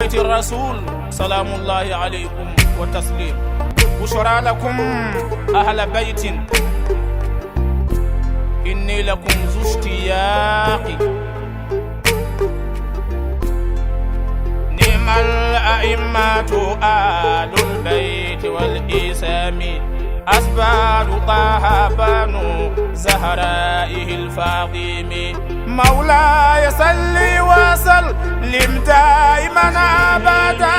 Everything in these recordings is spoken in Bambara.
بيت الرسول سلام الله عليكم وتسليم. بشرى لكم أهل بيت، إني لكم ذو اشتياق. نعم الأئمة آل البيت والإسام، أسباب طه بنو زهرائه الفاطم. مولاي صلي وسلم دائما أبدا.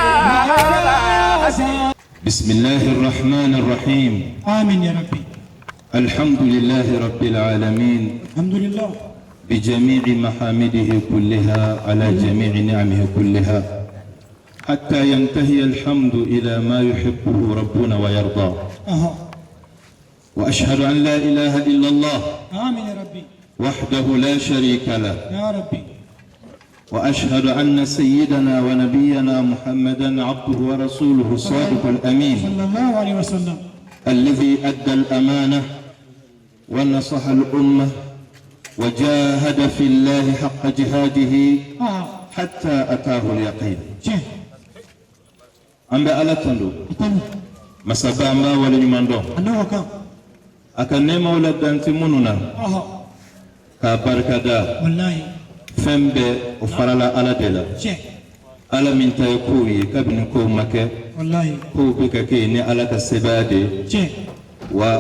بسم الله الرحمن الرحيم. آمين يا ربي. الحمد لله رب العالمين. الحمد لله. بجميع محامده كلها على جميع نعمه كلها حتى ينتهي الحمد إلى ما يحبه ربنا ويرضى. وأشهد أن لا إله إلا الله آمين يا ربي. وحده لا شريك له. يا ربي. وأشهد أن سيدنا ونبينا محمدا عبده ورسوله الصادق الأمين صلى الله عليه وسلم. الذي أدى الأمانة ونصح الأمة وجاهد في الله حق جهاده حتى أتاه اليقين. An bɛ Ala tando. Tanu. Masaba, an b'a waleɲuman dɔn. A n'o kan. A ka nɛɛmaw la dan tɛ minnu na, k'a barikada. Wallahi. Fɛn bɛɛ o farala Ala de la. Ala min ta ye kow ye kabini kow ma kɛ, Wallahi. kow bɛ ka kɛ yen ni Ala ka sebaaya de ye. Wa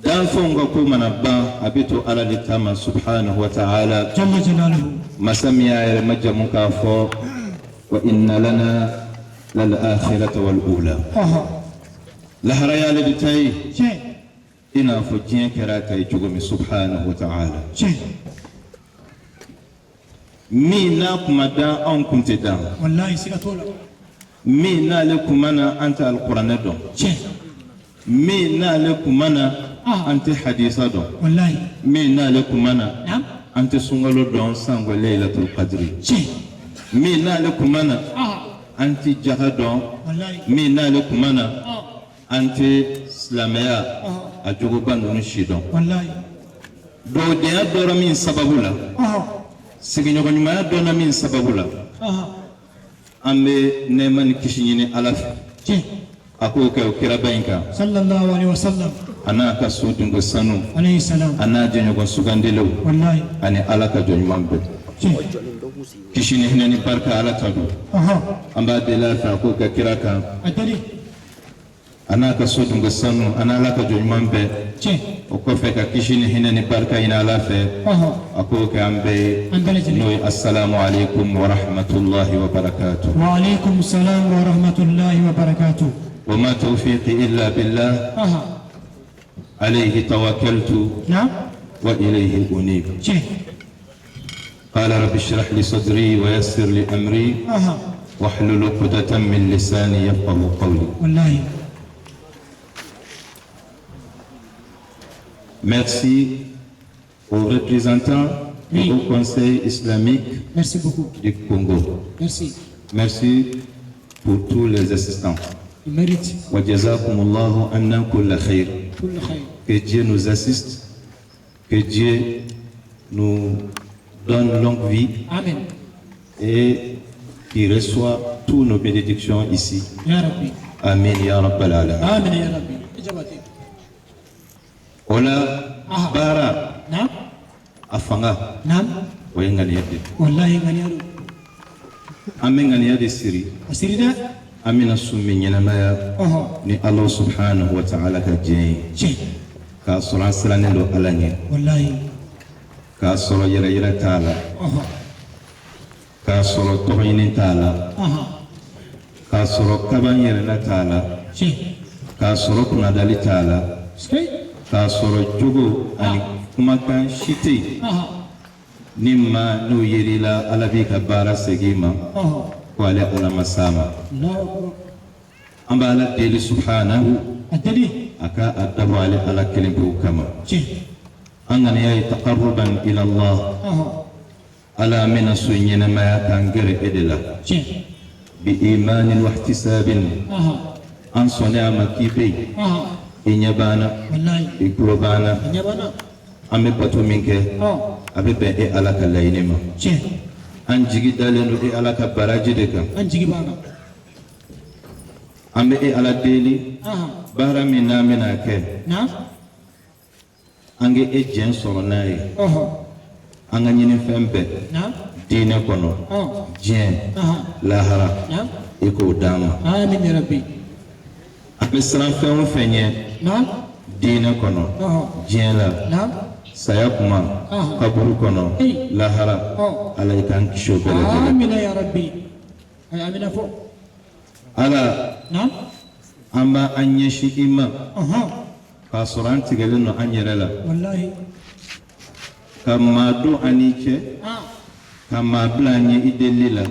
danfɛnw ka ko mana ban, a bɛ to Ala de ta ma, subhanahu wa ta'ala. جل جلاله. Masa min y'a yɛrɛ majamu k'a fɔ wa inna lana lal akhirata wal ula. Lahara y'ale de ta ye, i n'a fɔ diɲɛ kɛra a ta ye cogo min, subhanahu wa ta'ala. Min n'a kun ma dan, anw kun tɛ dan. Wallahi, siga t'o la. Min n'ale kun ma na, an tɛ alikuranɛ dɔn. Min n'ale kun ma na, an tɛ hadisa dɔn. Wallahi. Min n'ale kun ma na, an tɛ sunkalo dɔn sango laylatul qadri. Min n'ale kun ma na, an tɛ jaga dɔn. Wallahi. Min n'ale kun ma na, an tɛ silamɛya a jogoba ninnu si dɔn. Wallahi. Dɔwdenya dɔra min sababu la, sigiɲɔgɔn ɲumanya dɔnna min sababu la, an bɛ nɛɛma ni kisi ɲini Ala fɛ, a k'o kɛ o kiraba in kan, صلى الله عليه وسلم. a n'a ka so dunko sanu, عليه السلام. a n'a jɛɲɔgɔn sugandilenw, Wallahi. ani Ala ka jɔn ɲuman bɛɛ. Kisi ni hinɛ ni barika, Ala ta don. An b'a deli a fɛ, a k'o kɛ kira kan, A deli. a n'a ka so dunko sanu, a n'Ala ka jɔn ɲuman bɛɛ. O kɔfɛ, ka kisi ni hinɛ ni barika ɲini Ala fɛ, a k'o kɛ an bɛɛ ye. An bɛɛ lajɛlen. N'o ye assalamu alaikum wa rahmatullahi wa barakatuh. وعليكم السلام ورحمة الله وبركاته. وما توفيقي إلا بالله، عليه توكلت وإليه أنيب. قال رب اشرح لي صدري ويسر لي أمري واحلل عقدة من لساني يفقه قولي. Wallahi. Merci aux représentants du Haut Conseil islamique Merci beaucoup. du Congo. Merci. Merci pour tous les assistants. Il mérite. وجزاكم الله عنا كل خير. كل خير. Que Dieu nous assiste, que Dieu nous donne longue vie آمين. Et qui reçoit toutes nos bénédictions ici. يا ربي. آمين يا رب العالمين. آمين يا ربي. إجابتي. O la, baara a fanga, o ye ŋaniya de ye. Wallahi, ŋaniya don. An bɛ ŋaniya de siri. A siri dɛ. An bɛna sun min ɲɛnamaya ni Ala subhanahu wa ta'ala ka diɲɛ ye, k'a sɔrɔ an sirannen don Ala ɲɛ, Wallahi. k'a sɔrɔ yɛrɛ yɛrɛ t'a la, k'a sɔrɔ tɔgɔɲini t'a la, k'a sɔrɔ kaban yɛrɛla t'a la, k'a sɔrɔ kunnadali t'a la, k'a sɔrɔ jogo ani kumakan si tɛ yen ni maa n'o yer'i la, Ala b'i ka baara segin i ma, ko ale Ala ma s'a ma. الله أكبر. An bɛ Ala deli subhanahu, A deli. a ka a dabɔ ale Ala kelen pewu kama. An ŋaniya ye taqarruban ila Allah. Ala, an bɛna so ɲɛnamaya k'an gɛrɛ e de la, bi imanin wa ihtisabin. An sɔnna a ma k'i bɛ yen, i ɲɛ b'an na, Wallahi. i tulo b'an na. A ɲɛ b'an na. An bɛ bato min kɛ, a bɛ bɛn e Ala ka laɲini ma. An jigi dalen don e Ala ka baraji de kan. An jigi b'a kan. An bɛ e Ala deli. Baara min n'an bɛna kɛ. An ka e jɛn sɔrɔ n'a ye. An ka ɲinifɛn bɛɛ. Diinɛ kɔnɔ. Diɲɛ. Lahara. I k'o d'an ma. Amin ya rabbi. An bɛ siran fɛn o fɛn ɲɛ. Diinɛ kɔnɔ. Diɲɛ la. Saya kuma. Kaburu kɔnɔ. Lahara. Ala i k'an kisi o bɛɛ lajɛlen. Amina ya rabbi. A ye amina fɔ. Ala. An b'an ɲɛsin i ma. K'a sɔrɔ an tigɛlen don an yɛrɛ la. Walahi. Ka maa don an n'i cɛ. Ka maa bila an ɲɛ i delili la.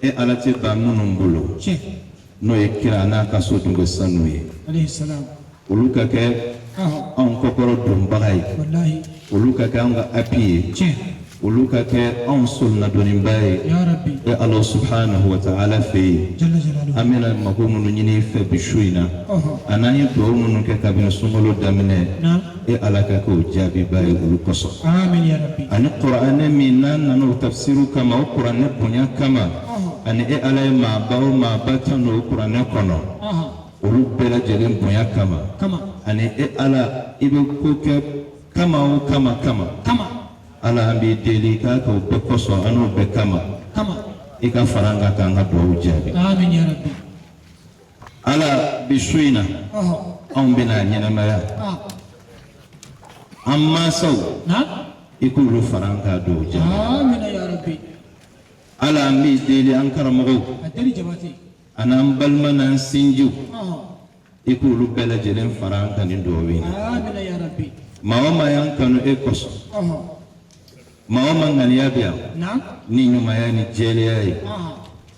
E Ala tɛ ban minnu bolo. N'o ye kira n'a ka so dunge sanu ye. Alayhi salam. Olu ka kɛ anw kɔkɔrɔ donbaga ye. Walahi. Olu ka kɛ anw ka appui ye. Olu ka kɛ anw solonadonniba ye. Ya rabbi. E Ala subhanahu wa ta'ala fɛ yen. Jalla jalaluhu. An bɛna mago minnu ɲini i fɛ bi su in na. An'an ye dugawu minnu kɛ kabini sunkalo daminɛ. E Ala ka kɛ o jaabiba ye olu kosɔn. Amin ya rabbi. Ani kuranɛ min n'an nana o tafsiru kama, o kuranɛ bonya kama. Ani e Ala ye maaba o maaba tanu o kuranɛ kɔnɔ. Olu bɛɛ lajɛlen bonya kama. Ani e Ala i bɛ ko kɛ kama o kama kama. Ala an b'i deli k'a kɛ o bɛɛ kosɔn an n'o bɛɛ kama. I ka fara an kan k'an ka dugawu jaabi. Amin ya rabbi. Ala bi su in na. Anw bɛna ɲɛnamaya. An mansaw. I k'olu fara an kan dugawu jaabi. Amin ya rabbi. Ala an b'i deli an karamɔgɔw. A deli Jabate. An'an balima n'an sinjiw. I k'olu bɛɛ lajɛlen fara an kan nin dugawu in na. Amina ya rabbi. Maa o maa y'an kanu e kosɔn. Maa o maa ŋaniya bɛ yan. Ni ɲumanya ni jɛlenya ye.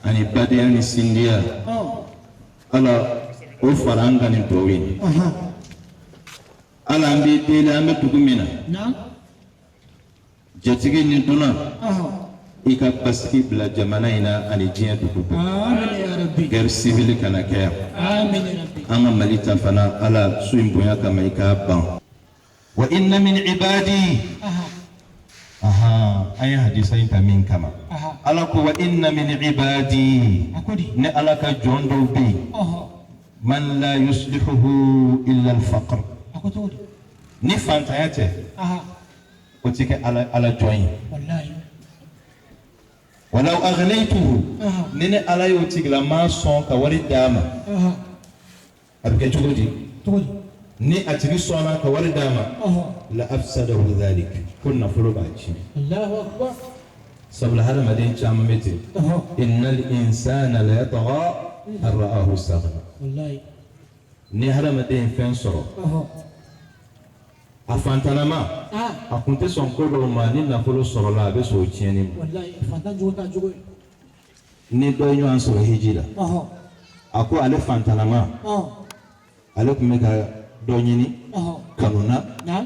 Ani badenya ni sindiya. Ala o fara an kan nin dugawu in na. Ala an b'i deli an bɛ dugu min na. Jatigi ni dunan. I ka basigi bila jamana in na ani diɲɛ dugu bɛɛ. Amina ya rabbi. Guerre civile kana kɛ yan. Amina ya rabbi. An ka Mali ta fana Ala su in bonya kama i k'a ban. Wa inna min ibadi. An ye hadisa in ta min kama. Ala ko wa inna min ibadi. Ne Ala ka jɔn dɔw bɛ yen. Man la yuslihuhu illa al-faqr. Ni fantanya tɛ. O tɛ kɛ Ala jɔn ye. Walaw aghnaytuhu. Ni ne Ala y'o tigilamaa sɔn ka wari d'a ma. A bɛ kɛ cogo di? Ni a tigi sɔnna ka wari d'a ma. La afsadahu dhalik. Ko nafolo b'a tiɲɛ. Allahu akbar. Sabula hadamaden caman bɛ ten. Innal insana la yatgha an ra'ahu istaghna. Wallahi. Ni hadamaden ye fɛn sɔrɔ. A fantanama. A kun tɛ sɔn ko dɔw ma ni nafolo sɔrɔla a bɛ sɔn o tiɲɛni ma. Wallahi fantan jogo t'a jogo ye. Ni dɔ ye ɲɔgɔn sɔrɔ hiji la. A ko ale fantanama. Ale tun bɛ ka dɔ ɲini. Kanu na.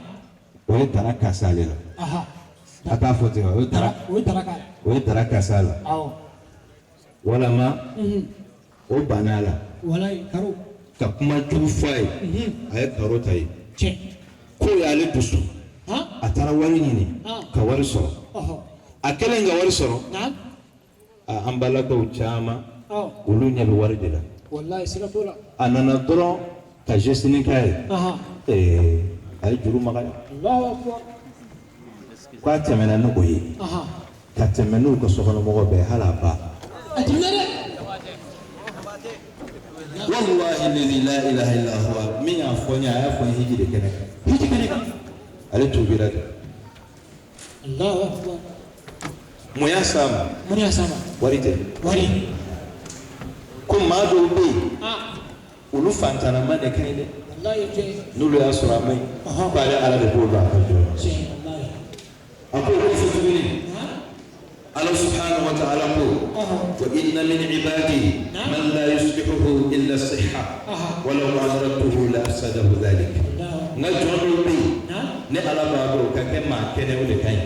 O ye dara kasa ale la. A t'a fɔ ten wa? O ye dara kasa a la. Walama o banna a la. Ka kuma jugu fɔ a ye. A ye karo ta ye. K'o y'ale dusu. A taara wari ɲini. Ka wari sɔrɔ. A kɛlen ka wari sɔrɔ. An balakaw caman. Olu ɲɛ bɛ wari de la. A nana dɔrɔn ka geste k'a ye. A ye juru magaya. K'a tɛmɛna ni o ye. Ka tɛmɛ n'u ka sokɔnɔmɔgɔw bɛɛ hali a ba. Wallahi alladhi la ilaha illa huwa min y'a fɔ n ye a y'a fɔ n ye hiji de kɛnɛ kan. Hiji kɛnɛ kan. Ale tuubira de. Allahu akbar. Mun y'a s'a ma? Mun y'a s'a ma? Wari tɛ. Wari. Ko maa dɔw bɛ yen. Olu fantanama de ka ɲi dɛ. Wallahi tiɲɛ. N'olu y'a sɔrɔ a man ɲi. K'ale Ala de b'o dɔn a ka jɔn na. Tiɲɛ wallahi. A ko o fɔ tuguni. Ala subhanahu wa ta'ala ko. Wa inna min ibadi man la yuslihuhu illa as-sihha. Walaw amartuhu la afsadahu dhalik. N ka jɔn dɔw bɛ yen. Ne Ala b'a dɔn o ka kɛ maa kɛnɛ o de ka ɲi.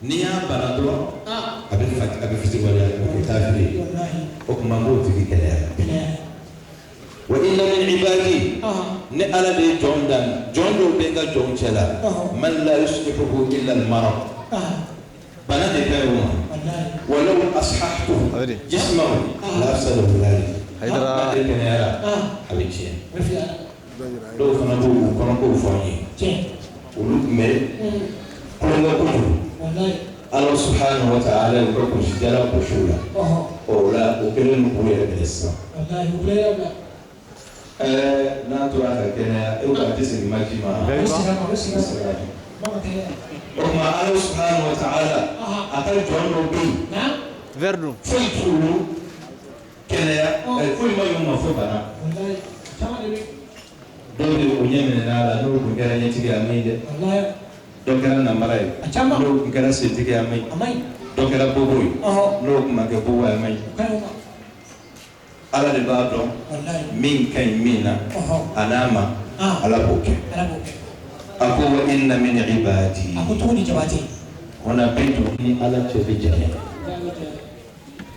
N'i y'a bana dɔrɔn a bɛ fitiriwaleya a bɛ kɛ kafiri ye. O tuma n b'o tigi kɛnɛya. Wa inna min ibadi. Ne Ala de ye jɔn dan jɔn dɔw bɛ n ka jɔnw cɛ la. Man la yuslihuhu illa al-marad. Bana de ka ɲi o ma. Walaw asahahtuhu jismahu la afsadahu dhalik. N'ale kɛnɛyara, a bɛ tiɲɛ. Dɔw fana b'u kɔnɔkow fɔ an ye. Olu tun bɛ kulonkɛ kojugu. Ala subhanahu wa ta'ala y'u ka kulusijala gosi u la. O la, o kɛlen don k'u yɛrɛ minɛ sisan. Ɛɛ, n'a tora ka kɛnɛya, e ko a tɛ segin maji ma. O tuma, Ala subhanahu wa ta'ala, a ka jɔn dɔw bɛ yen, foyi t'olu kɛnɛya, foyi ma ɲi u ma fo bana. Dɔw de o ɲɛ minɛ a la, n'o tun kɛra ɲɛtigi ye, a ma ɲi dɛ. Dɔ kɛra namara ye, n'o tun kɛra sentigi ye, a ma ɲi. Dɔ kɛra bobo ye, n'o tun ma kɛ bobo ye, a ma ɲi. Ala de b'a dɔn min ka ɲi min na, a n'a ma, Ala b'o kɛ. A ko wa inna min ibadi. A ko cogo di, Jabate? O na bɛ don ni Ala cɛ bɛ janya,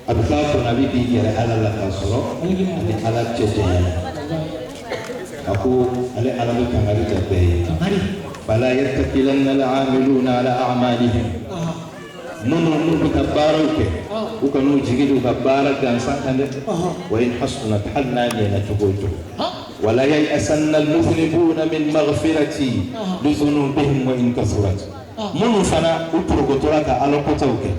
a bɛ k'a kɔnɔ a bɛ k'i yɛrɛ Ala la, k'a sɔrɔ ani Ala cɛ janyana. A ko ale Ala bɛ kangari da bɛɛ ye: fala yattakilanna al-amiluna ala a'malihim. Minnu n'u bɛ ka baaraw kɛ, u ka n'u jigi d'u ka baara gansan kan dɛ. Wa in hasunat, hali n'a ɲɛna cogo o cogo. Wala yayasanna al-mudhnibuna min maghfirati li dhunubihim wa in kathurat. Minnu fana u porokotora ka Ala kotaw kɛ,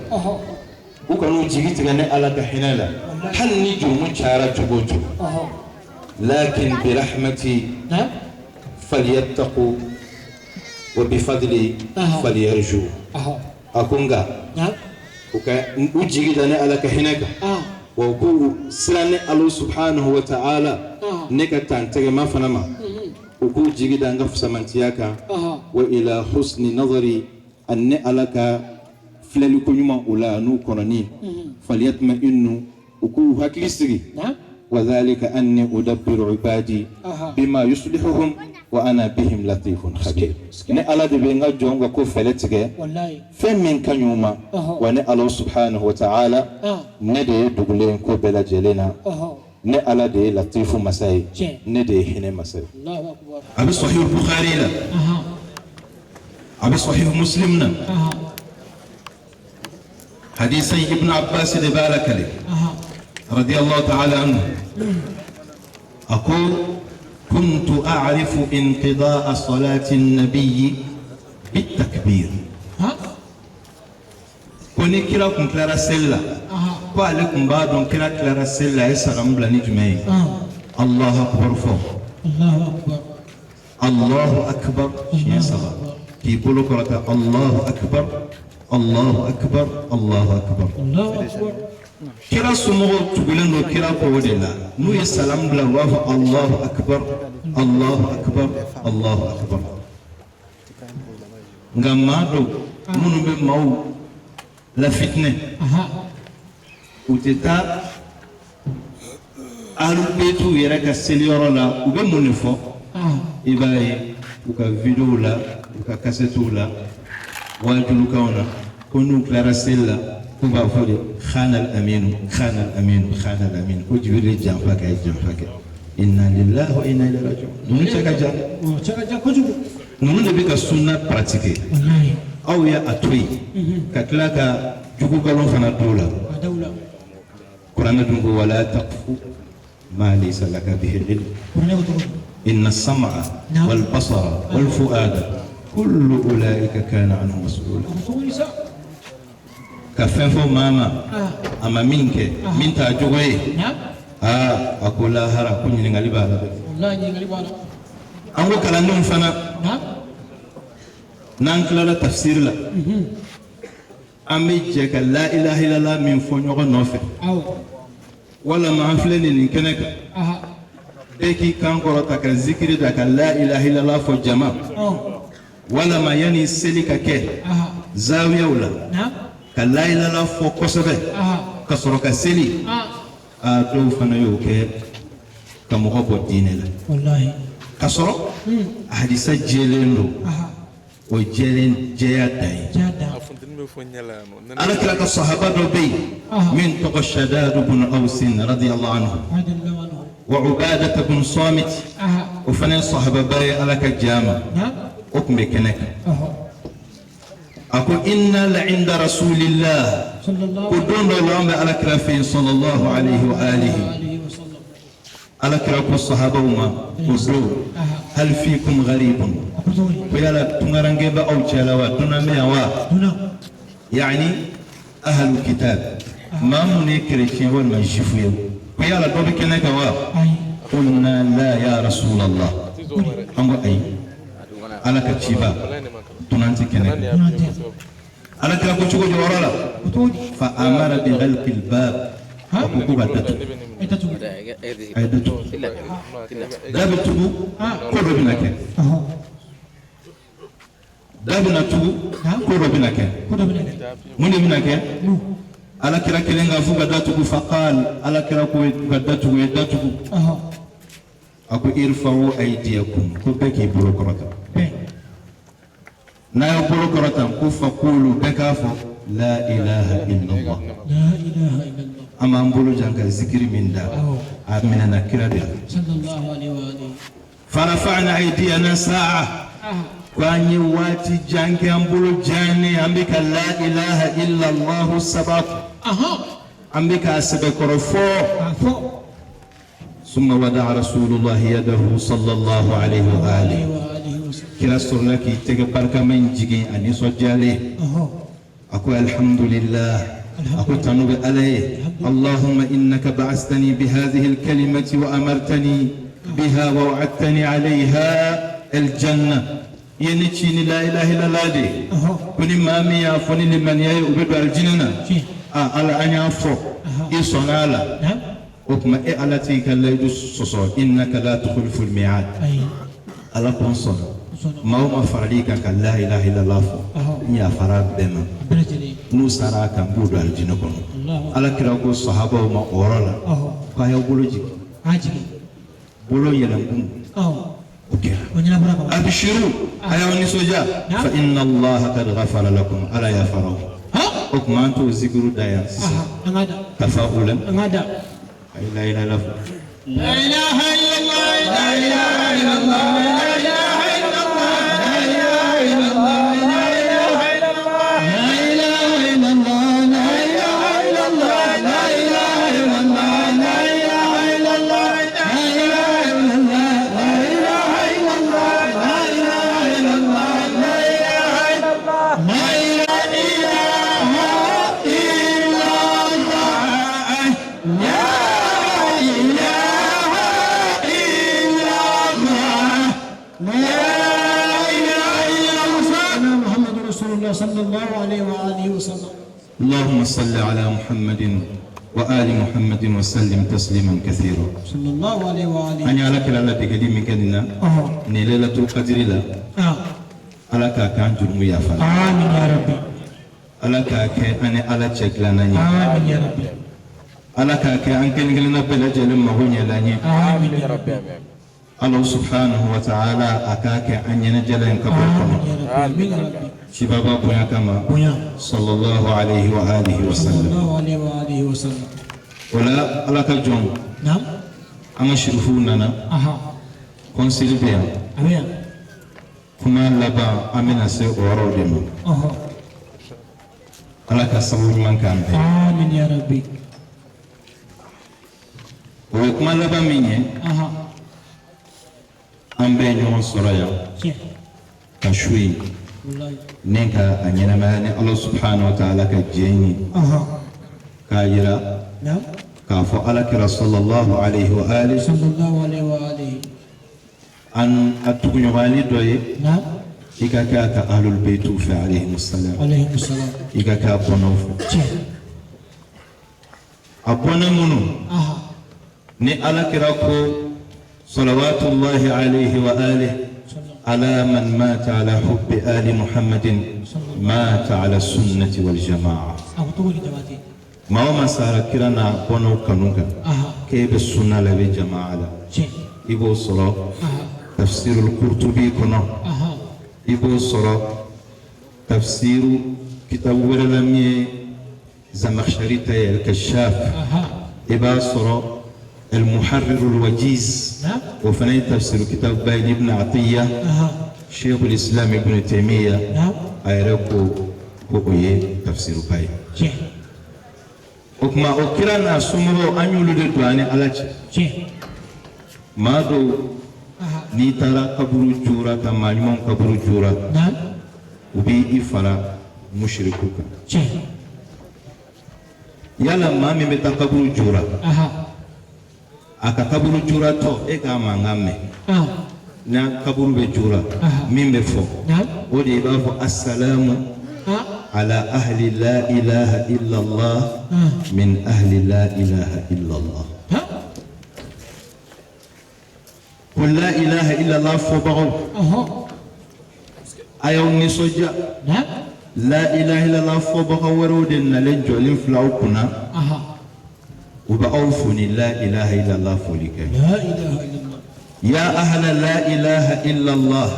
u ka n'u jigi tigɛ ne Ala ka hinɛ la, hali ni jurumu cayara cogo o cogo. Lakin bi rahmati falyattaqu wa bi fadli falyarju. A ko nka u ka u jigi da ne Ala ka hinɛ kan, wa u k'u siran ne Ala subhanahu wa ta'ala, ne ka tantɛgɛma fana ma, u k'u jigi da n ka fisamantiya kan. Wa ila husni nazari, ani ne Ala ka filɛliko ɲuman u la n'u kɔnɔni. Falyatma innu, u k'u hakili sigi. Wa dhalika anni udabbiru ibadi bima yuslihuhum wa ana bihim latifun khabir. Ne Ala de bɛ n ka jɔn ka ko fɛlɛ tigɛ, fɛn min ka ɲi u ma. Wa ne Ala subhanahu wa ta'ala, ne de ye dugulen ko bɛɛ lajɛlen na. Ne Ala de ye latifu masa ye, ne de ye hinɛ masa ye. A bɛ Sahih Bukhari la, a bɛ Sahih Muslim na. Hadisa Ibn Abbas de b'a lakale radiyallahu ta'ala anhu. A ko kuntu a'rifu inqida'a salati an-nabiy bitakbir. Ko ni kira kun tilara seli la, ko ale kun b'a dɔn kira tilara seli la, a ye salamu bila ni jumɛn ye? Allahu akbar fɔ, Allahu akbar siɲɛ saba, k'i bolo kɔrɔta, Allahu akbar, Allahu akbar, Allahu akbar. Kira somɔgɔw tugulen don kira kɔ o de la. N'u ye salamu bila, u b'a fɔ Allahu akbar, Allahu akbar, Allahu akbar. Nka maa dɔw minnu bɛ maaw la fitinɛ, u tɛ taa ahlul yɛrɛ ka seliyɔrɔ la. U bɛ mun de fɔ? I b'a ye u ka videow la, u ka kasɛtiw la, waajulukanw na, ko n'u tilara seli la, k'u b'a fɔ de khana al aminu, khana al aminu, khana al aminu, ko Jibril ye janfa kɛ, a ye janfa kɛ. Inna lillahi wa inna ilayhi raji'un. Ninnu cɛ ka jan dɛ. Cɛ ka jan kojugu. Ninnu de bɛ ka sunna pratiquer. Aw ye a to yen ka tila ka jugu galon fana d'o la. A daw la. Kuranɛ dun ko wala taqfu ma laysa laka bihi ilm. Kuranɛ ko cogo di? Inna as-sam'a wal basara wal fu'ada kullu ulaika kana anhu mas'ula. A ko cogo di sa? Ka fɛn fɔ maa ma, a ma min kɛ, min t'a jogo ye, aa, a ko lahara ko ɲininkali b'a la dɛ. Wallahi, ɲininkali b'a la. An ko kalandenw fana, n'an tilala tafsiri la, an bɛ jɛ ka la ilaha illallah min fɔ ɲɔgɔn nɔfɛ, walama an filɛ nin kɛnɛ kan, bɛɛ k'i kan kɔrɔta ka zikiri da ka la ilaha illallah fɔ jama, walama yanni seli ka kɛ zawiyaw la, ka la ilaha fɔ kosɛbɛ ka sɔrɔ ka seli. Aa, dɔw fana y'o kɛ ka mɔgɔ bɔ diinɛ la, ka sɔrɔ a hadisa jɛlen don. O jɛlen jɛya dan ye. Ala kira ka sahaba dɔ bɛ yen min tɔgɔ Shadad bun Awsin radiyallahu anhu wa Ubadata bun Samit. O fana ye sahababa ye, Ala ka jɛ a ma. O tun bɛ kɛnɛ kan. A ko inna la inda rasulillah, ko don dɔ la an bɛ Ala kira fɛ yen, sallallahu alayhi wa alihi. Ala kira ko sahabaw ma o don, hal fikum gharibun, ko yala tungaranke bɛ aw cɛ la wa, dunan bɛ yan wa? Yani ahlu kitab, maa minnu ye chrétien walima juif ye, ko yala dɔ bɛ kɛnɛ kan wa? Qulna la ya rasulallah, an ko ayi, Ala ka ciba, dunan tɛ kɛnɛ kan. Ala kira ko cogo di yɔrɔ la? Fa amara bi ghalqil bab, a ko ko ka datugu, a ye datugu. Da bɛ tugu, ko dɔ bɛna kɛ. Da bɛna tugu, ko dɔ bɛna kɛ. Mun de bɛna kɛ? Ala kira kelen ka fo ka datugu. Faqal, Ala kira ko ka datugu, ye datugu. A ko irfa'u aydiyakum, ko bɛɛ k'i bolo kɔrɔta. N'a y'aw bolo kɔrɔta, ko faqulu, bɛɛ k'a fɔ la ilaha illallah. An b'an bolo jan ka zikiri min da, a minɛna kira de la. Farafa'na aydiyana sa'a, ko an ye waati jan kɛ an bolo jannen, an bɛ ka la ilaha illallah saba, an bɛ k'a sɛbɛkɔrɔ fɔ. Summa wada'a rasulullahi yadahu sallallahu alayhi wa alihi. Kira sɔrɔla k'i tɛgɛ barikama in jigin a nisɔndiyalen. A ko alhamdulillah, a ko tanu bɛ Ala ye. Allahumma innaka ba'astani bihadhihi alkalimati wa amartani biha wa wa'adtani alayha aljanna. I ye ne ci ni la ilaha illallah de ye, ko ni maa min y'a fɔ ni limaniya ye, o bɛ don alijinɛ na. A Ala, an y'a fɔ, i sɔnna a la. O tuma e Ala t'i ka layidu sɔsɔ, innaka la tukhlifu al-mi'ad. Ala ko n sɔnna, maa o maa faral'i kan ka la ilaha illallah fɔ, n yafara bɛɛ ma, n'u sara a kan, n b'u don alijinɛ kɔnɔ. Ala kira ko sahabaw ma o yɔrɔ la k'a y'aw bolo jigin, bolo yɛlɛnkun o kɛra. Abshiru, a y'aw nisɔndiya, fa inna Allaha qad ghafara lakum, Ala yafara aw. O tuma an t'o zikiru da yan sisan tafa'ulan. A ye la ilaha illallah fɔ. La ilaha illallah, la ilaha illallah, la ilaha illallah, la ilaha illallah, la ilaha illallah, la ilaha illallah, la ilaha illallah, la ilaha illallah, la ilaha illallah, la ilaha illallah, la ilaha illallah, la ilaha illallah, la ilaha illallah, la ilaha illallah, la ilaha illallah, la ilaha illallah. محمد رسول الله صلى الله عليه وآله وسلم. اللهم صل على محمد وآل محمد وسلم تسليما كثيرا. صلى الله عليه وآله. An ye Ala kira ladegeli min kɛ nin na, nin Lailatul Qadri la, Ala k'a k'an jurumu yafa la. آمين يا ربي. Ala k'a kɛ an ni Ala cɛ dilanna ye. آمين يا ربي. Ala k'a kɛ an kelen kelenna bɛɛ lajɛlen mago ɲɛla ye. آمين يا ربي. Ala subhanahu wa ta'ala a k'a kɛ an ɲɛnajɛla in kaburu kɔnɔ. آمين يا ربي. آمين يا ربي. Cibaba bonya kama. Bonya. Sallallahu alayhi wa alihi wa صلى sallam. الله عليه وآله وسلم. O la, Ala ka jɔn, نعم. an ka sirifuw nana, conseil bɛ yan. آمين. Kuma laban, an bɛna se o yɔrɔw de ma. Ala ka sababu ɲuman k'an bɛɛ. آمين يا ربي. O ye kuma laban min ye, an bɛɛ ye ɲɔgɔn sɔrɔ yan ka su ye والله. ni ka a ɲɛnamaya ni Ala subhanahu wa ta'ala ka jɛ ye, k'a yira k'a fɔ Ala kira sallallahu alayhi wa alihi صلى الله عليه وآله. an a tuguɲɔgɔnyali dɔ ye i ka kɛ a ka ahlul baytiw fɛ alayhi salam, عليهم السلام. i ka kɛ a bɔnnaw fɛ, a bɔnna minnu ni Ala kira ko salawatullahi alayhi wa alihi, ala man mata ala hubbi ali Muhammadin mata ala sunnati wal jama'a. أبو طول جماعتي. Maa o maa sara kira n'a bɔnnaw kanu kan, k'e bɛ sunna la, i bɛ jama'a la, i b'o sɔrɔ tafsirul Qurtubi kɔnɔ, i b'o sɔrɔ tafsiru kitabu wɛrɛ la min ye Zamakhshari ta ye, al-Kashaf, i b'a sɔrɔ al-Muharrir al-Wajiz, o fana ye tafsiru kitabu ba ye, Ibn Atiyya, Sheikhul Islam Ibn Taymiyyah, a yɛrɛ ko Ko o ye tafsiruba ye. O tuma o kira n'a somɔgɔw, an y'olu de don an ni Ala cɛ. Maa dɔw, n'i taara kaburu jura, ka maa ɲumanw kaburu jura, u b'i fara musiriku kan. Yala maa min bɛ taa kaburu jura, a ka kaburu juratɔ, e k'a mankan mɛn, n'a kaburu bɛ jura, min bɛ fɔ, o de i b'a fɔ: asalamu ala ahli la ilaha illallah min ahli la ilaha illallah. Ko la ilaha illallah fɔbagaw, a y'aw nisɔndiya, la ilaha illallah fɔbaga wɛrɛw de nalen jɔlen filɛ aw kunna, u bɛ aw fo ni la ilaha illallah foli kɛ. Ya ahla la ilaha illallah,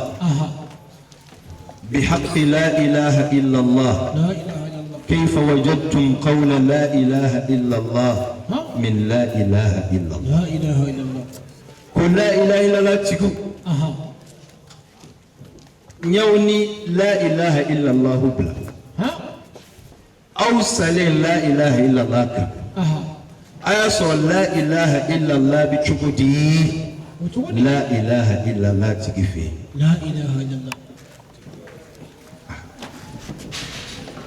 bihaqqi la ilaha illallah, kayfa wajadtum qawla la ilaha illallah min la ilaha illallah. Ko la ilaha illallah tigiw, n y'aw ni la ilaha illallah bila, aw salen la ilaha illallah kan, a y'a sɔrɔ la ilaha illallah bɛ cogo di la ilaha illallah tigi fɛ yen?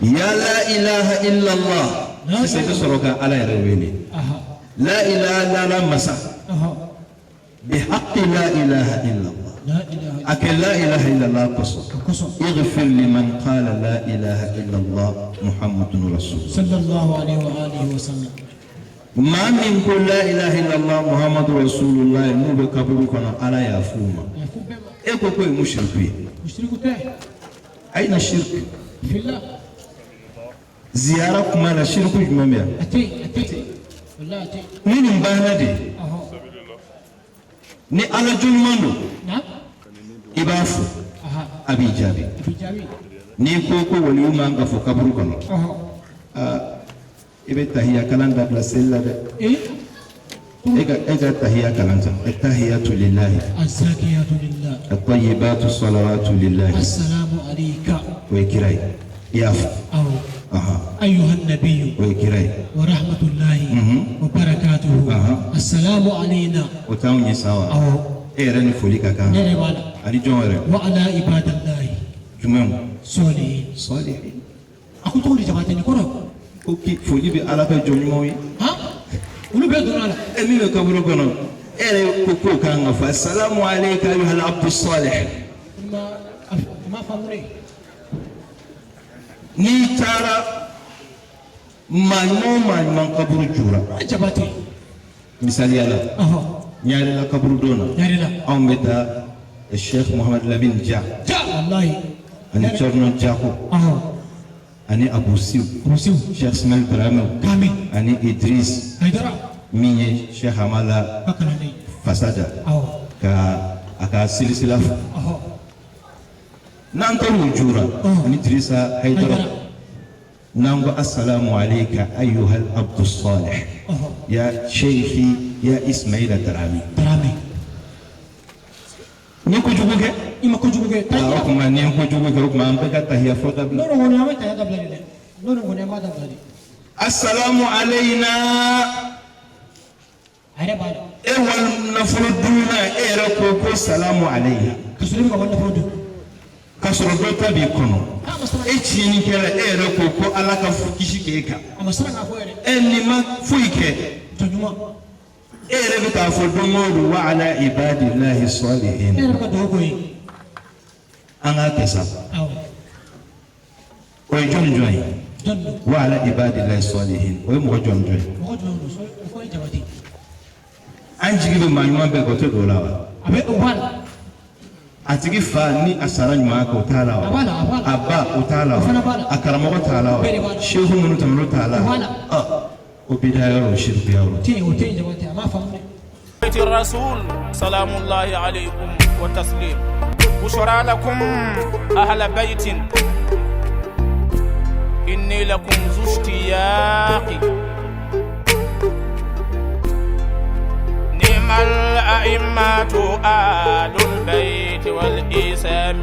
Ya la ilaha illallah, sisan i bɛ sɔrɔ ka Ala yɛrɛ wele, la ilaha illallah masa, bihaqqi la ilaha illallah, a kɛ la ilaha illallah kosɔn, ighfir liman qala la ilaha illallah Muhammadun rasul. Sallallahu alaihi wa alihi wa sallam. Maa min ko la ilaha illallah Muhammadu rasulullah, n'u bɛ kaburu kɔnɔ, Ala y'a f'u ma. E ko k'o ye mushriku ye. Mushriku tɛ. Ayina shirk? Fillah. Ziyara kuma la, shirku jumɛn bɛ yan? A tɛ yen, a tɛ yen, wallahi a tɛ yen. Ni nin banna de, ni Ala jɔnɲuman don, i b'a fo, a b'i jaabi. A b'i jaabi. N'i ko ko waliyu man ka fo kaburu kɔnɔ, i bɛ tahiya kalan dabila seli la dɛ. E ka tahiya kalan ta: attahiyatu lillahi, azakiyatu lillah, at-tayyibatu salawatu lillahi, assalamu alayka. O ye kira ye, i y'a fɔ. Awɔ. Ayyuha nabiyyu. O ye kira ye. Wa rahmatullahi wa barakatuhu, assalamu alayna. O t'anw ye sa wa? Awɔ. E yɛrɛ ni foli ka kan. Ne yɛrɛ b'a la. Ani jɔn wɛrɛ? Wa ala ibadallahi. Jumɛnw? Sɔlihin. Sɔlihin. A ko cogo di, Jabate, nin kɔrɔ? Ko ki foli bɛ Ala ka jɔn ɲumanw ye. Olu bɛɛ donna a la. E min bɛ kaburu kɔnɔ, e yɛrɛ ko k'o kan ka fɔ assalamu alayka ayyuhal abdu salih. A ma faamu dɛ. N'i taara maa ɲuman o maa ɲuman kaburu jura, Jabate. Misaliya la, Ɲarela kaburu don na, Ɲarela. Anw bɛ taa Cheikh Muhamad Lamine Dia. Ja, wallahi. Ani Thierno Diako, ani Abou Siw. Abou Siw. Cheikh Ismail Dramé. Kame. Ani Idriss. Haidara. Min ye Cheikh Hamala ka kalanden fasada ka a ka silisila fɔ. N'an taar'u jura, ani Idrissa Haidara, n'an ko assalamu alayka ayyuhal abdu salih, ya sheikhi ya Ismaila Dramé. Dramé. N ye kojugu kɛ? I ma kojugu kɛ. O tuma ni n ye kojugu kɛ, o tuma an bɛɛ ka tahiya fɔ dabila. N'o kɔni, an bɛ tahiya dabila de dɛ. N'o kɔni, an b'a dabila de. Assalamu alayna. A yɛrɛ b'a la. E wali nafolo dunna, e yɛrɛ ko ko salamu alayna. Ka sɔrɔ i bɛ ka wali nafolo dun. Ka sɔrɔ dɔ ta b'i kɔnɔ. E tiɲɛnikɛla, e yɛrɛ ko ko Ala ka kisi k'e kan. A ma siran k'a fɔ yɛrɛ. E nin ma foyi kɛ. Jɔn ɲuman. E yɛrɛ bɛ k'a fɔ don o don wa ala ibadillahi salihin. E yɛrɛ bɛ ka dugawu k'o ye. An k'a kɛ sa. Awɔ. O ye jɔn jɔn ye? Jɔn don? Wa ala ibadillahi salihin, o ye mɔgɔ jɔn jɔn ye? Mɔgɔ jumɛn don? O fɔ ye, Jabate. An jigi bɛ maa ɲuman bɛɛ kan, o tɛ don o la wa? A bɛ o b'a la. A tigi fa ni a sara ɲuman kan, o t'a la wa? A b'a la, a b'a la. A ba, o t'a la O fana wa? b'a la. A karamɔgɔ t'a la wa? Bɛɛ de b'a la. Sehu minnu tɛmɛn'o t'a la O wa? b'a la. O bidaya yɔrɔ, o sirikuya yɔrɔ. O tɛ yen, o tɛ yen, Jabate, a m'a faamu dɛ. بيت الرسول سلام الله عليكم وتسليم، بشرى لكم أهل بيت، إني لكم ذو اشتياق. نعم الأئمة آل البيت والإسام.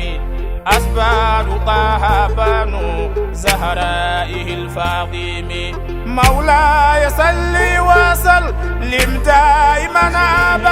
أسبال طه بانو زهرائه الفاطم مولاي صلي وسلم.